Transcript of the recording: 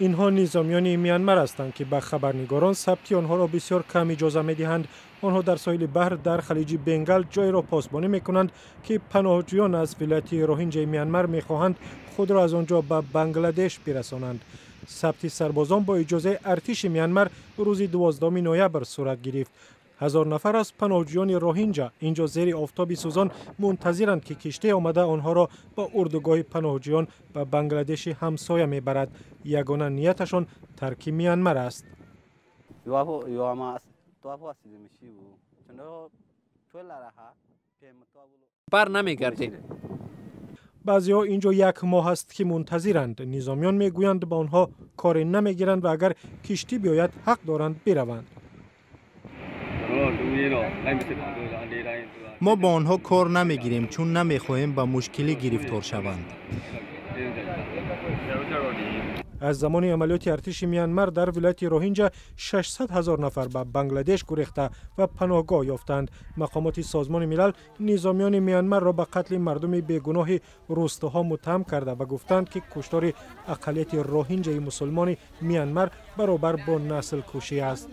Инҳо низомиёни Мянмар ҳастанд, ки ба хабарнигорон сабти онҳоро бисёр кам иҷоза медиҳанд. Онҳо дар соҳили баҳр дар халиҷи Бенгал ҷойро посбонӣ мекунанд, ки паноҳҷӯён аз вилояти Роҳинҷаи Мянмар мехоҳанд худро аз он ҷо ба Бангладеш бирасонанд. Сабти сарбозон бо иҷозаи артиши Мянмар рӯзи 12 ноябр сурат гирифт. 1000 нафар аз паноҳҷӯёни роҳинҷа инҷо зери офтоби сӯзон мунтазиранд, ки киштие омада онҳоро ба урдугоҳи паноҳҷӯён ба Бангладеши ҳамсоя мебарад. Ягона нияташон тарки Мянмар аст. Бар намегардем. Баъзеҳо инҷо як моҳ аст, ки мунтазиранд. Низомиён мегӯянд, ба онҳо коре намегиранд ва агар киштӣ биёяд, ҳақ доранд бираванд. Мо бо онҳо кор намегирем, чун намехоҳем ба мушкилӣ гирифтор шаванд. Аз замони амалиёти артиши Мянмар дар вилояти Роҳинҷа 600 ҳазор нафар ба Бангладеш гурехта ва паноҳгоҳ ёфтанд. Мақомоти Созмони Милал низомиёни Мянмарро ба қатли мардуми бегуноҳи рӯстоҳо муттаҳам карда ва гуфтанд, ки куштори ақаллияти роҳинҷаи мусулмони Мянмар баробар бо наслкушӣ аст.